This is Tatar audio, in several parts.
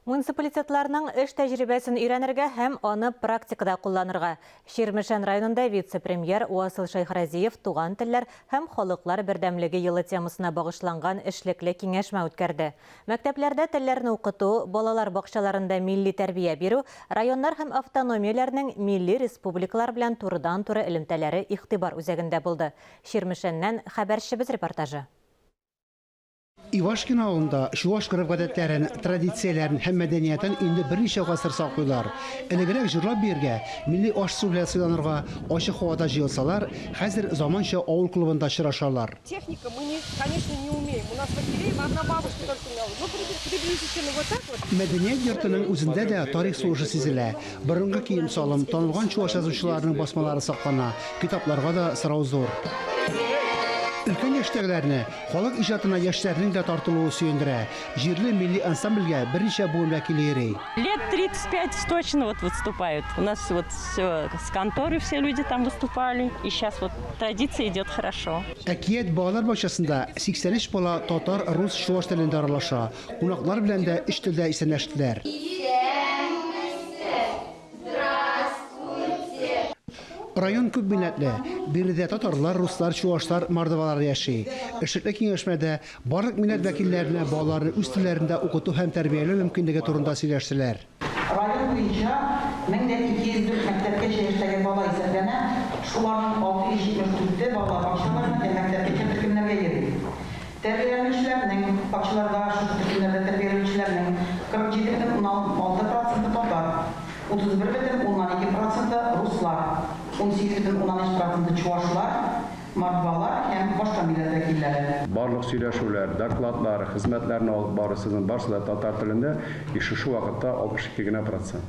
Муниципалитетларның эш тәҗрибәсен өйрәнергә һәм аны практикада кулланырга. Чирмешән районында вице-премьер Васил Шәйхразиев Туган телләр һәм халыклар бердәмлеге елы темасына багышланган эшлекле киңәшмә үткәрде. Мәктәпләрдә телләрне укыту, балалар бакчаларында милли тәрбия бирү, районнар һәм автономияләрнең милли республикалар белән турыдан-туры элемтәләре игътибар үзәгендә булды. Чирмешәннән хәбәрчебез репортажы. Ивашкино авылында чуаш гореф-гадәтләрен, традицияләрен һәм мәдәниятен инде берничә гасыр саклыйлар. Элегрәк җырлап биергә, милли аш-су белән сыйланырга ачык һавада җыелсалар, хәзер заманча авыл клубында очрашалар. Техника мы не, конечно, не умеем. У нас в Акелеево одна бабушка только умела. Ну, приблизительно вот так вот. Мәдәният йортының үзендә дә тарих сулышы сизелә. Борынгы кием-салым, танылган чуаш язучыларының басмалары саклана, китапларга да сорау зур. Өлкән яшьтәгеләрне Халык иҗатына яшьләрнең дә тартылуы сөендерә. Җирле милли ансамбльгә берничә буын вәкиле йөри. Лет 35 точно вот выступают. У нас вот все с конторы все люди там выступали. И сейчас вот традиция идет хорошо. Әкият балалар бакчасында 83 бала татар, рус, чуаш телендә аралаша. Кунаклар белән дә өч телдә исәнләштеләр. Исәнмесез! Здравствуйте! Район күп милләтле. Биредә татарлар, руслар, чуашлар, мордвалар яши. Эшлекле киңәшмәдә барлык милләт вәкилләренә балаларны үз телләрендә укыту һәм тәрбияләү мөмкинлеге турында сөйләштеләр. Район буенча 10,204 мәктәпкәчә яшьтәге бала исәпләнә, шуларның 674-е балалар бакчаларына һәм мәктәпкәчә төркемнәргә йөри. Тәрбияләнүчеләрнең, бакчаларда шушы төркемнәрдә тәрбияләнүчеләрнең 47,6 проценты татар, 31,2 проценты руслар, 18,3 проценты чуашлар, мордвалар һәм башка милләт вәкилләре. Барлык сөйләшүләр, докладлар, хезмәтләрне алып бару сезнең барысы да татар телендә, и шушы вакытта 62 генә процент.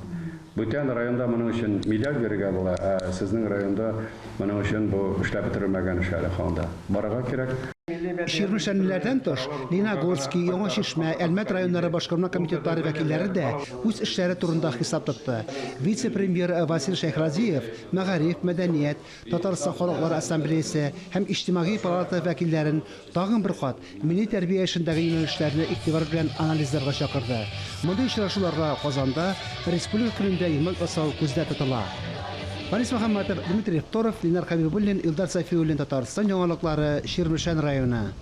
Бүтән районда моның өчен медаль бирергә була, ә сезнең районда моның өчен бу эшләп бетерелмәгән эш әле һаман да барырга кирәк. Чирмешәнлеләрдән тыш, Лениногорски, Яңа Чишмә, Әлмәт районнары башкарма комитетлары вәкилләре дә үз эшләре турында хисап тотты. Вице-премьер Васил Шәйхразиев мәгариф, мәдәният, Татарстан Халыклар Ассамблеясе һәм Иҗтимагый палата вәкилләрен Тагын бер кат, милли тәрбия эшендәге юнәлешләрне игътибар белән анализларга чакырды. Мондый очрашуларга Казанда Республика көнендә йомгак ясау күздә тотыла. Фарис Мөхәммәтов, Дмитрий Второв, Ленар Хәбибуллин, Илдар Сафиуллин, Татарстан яңалыклары, Чирмешән районы.